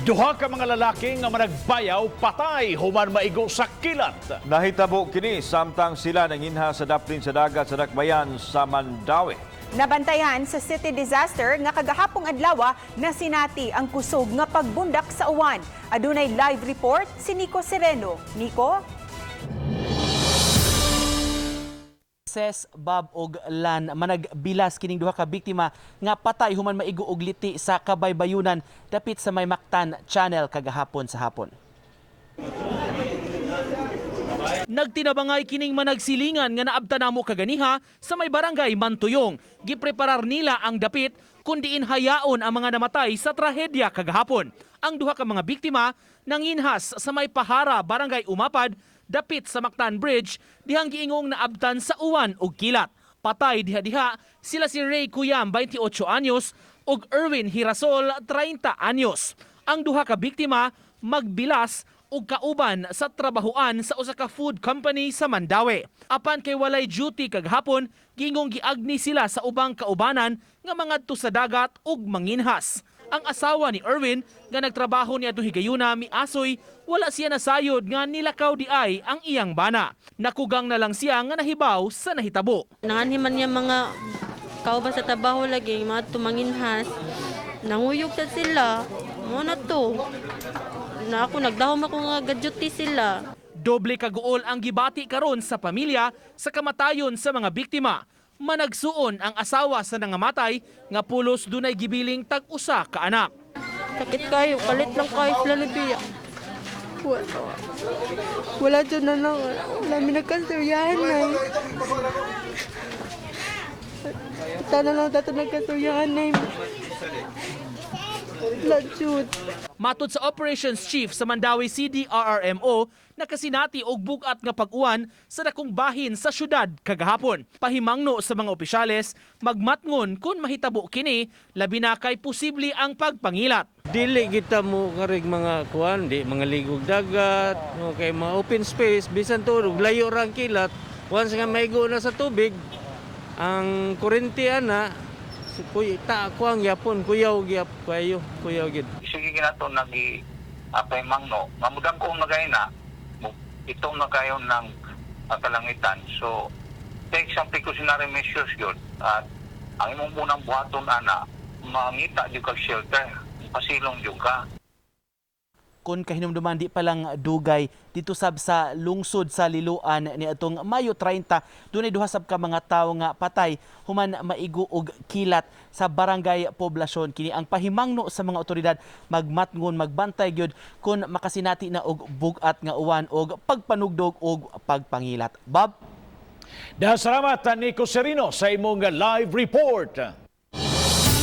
Duha ka mga lalaki nga managbayaw patay human maigo sa kilat. Nahitabo kini samtang sila nanginha sa daplin sa dagat sa Dakbayan sa Mandaue. Nabantayan sa City Disaster nga kagahapong adlaw nasinati ang kusog nga pagbundak sa uwan. Adunay live report si Nico Sereno. Nico? Ses, Bob og Lan, managbilas kining duha ka biktima nga patay human maigo og liti sa kabaybayunan dapit sa may Mactan Channel kagahapon sa hapon. Nagtinabangay kining managsilingan nga naabta namo kaganiha sa may barangay Mantuyong. Gipreparar nila ang dapit kun diin hayaon ang mga namatay sa trahedya kagahapon. Ang duha ka mga biktima nanginhas sa may Pahara, barangay Umapad, dapit sa Mactan Bridge, dihang giingong naabtan sa uwan ug kilat. Patay diha-diha sila si Ray Cuyam, 28 anyos, ug Erwin Hirasol, 30 anyos. Ang duha ka biktima magbilas ug kauban sa trabahuan sa usa ka food company sa Mandaue. Apan kay walay duty kagahapon, gingong giagni sila sa ubang kaubanan nga mangadto sa dagat ug manginhas. Ang asawa ni Erwin nga nagtrabaho ni adtong higayuna miasoy wala siya nasayod nga nilakaw di ay ang iyang bana. Nakugang na lang siya nga nahibaw sa nahitabo. Nanganhi man niya mga kauban sa trabaho lagi, mga tumanginhas. Nanguyog sa sila. Mo na to. Na ako, nagdahom ako nga gadyuti sila. Doble kaguol ang gibati karon sa pamilya sa kamatayon sa mga biktima. Managsuon ang asawa sa nangamatay nga pulos dunay gibiling tag-usa ka anak. Sakit kayo, kalit lang kayo sila ni Bia. Wala. Wala dyan na lang. Wala mi nagkasuyahan ay. Sana lang dato nagkasuyahan ay. Wala jud. Matod sa Operations Chief sa Mandaue CDRRMO, nakasinati og bug-at nga pag-uwan sa dakong bahin sa syudad kagahapon. Pahimangno sa mga opisyales, magmatngon kung mahitabo kini, labi na kay posible ang pagpangilat. Dili kita mo karig mga kuan, di mga ligog dagat, no, kay mga open space, bisan to ug layo ra ang kilat, once nga maigo na sa tubig, ang kurente ana, kuy ta kuang yapon, kuyaw gyap kayo, kuyaw gid. Sige ginato nagi apay mangno mamudang ko nagay na itong na kayo ng kalangitan, so take some precautionary measures yun, at ang imong unang buhaton ana, mangita jud kag shelter, pasilong jud ka. Kun kahinumduman, di pa lang dugay dito sab sa lungsod sa Liloan ni atong Mayo 30, dunay duha sab ka mga tawo nga patay human maigo og kilat sa barangay Poblasyon. Kini ang pahimangno sa mga otoridad, magmatngon, magbantay gyud kun makasinati na og bug-at nga uwan og pagpanugdog og pagpangilat. Bob. Dahil salamat, Nico Serino, sa imong live report.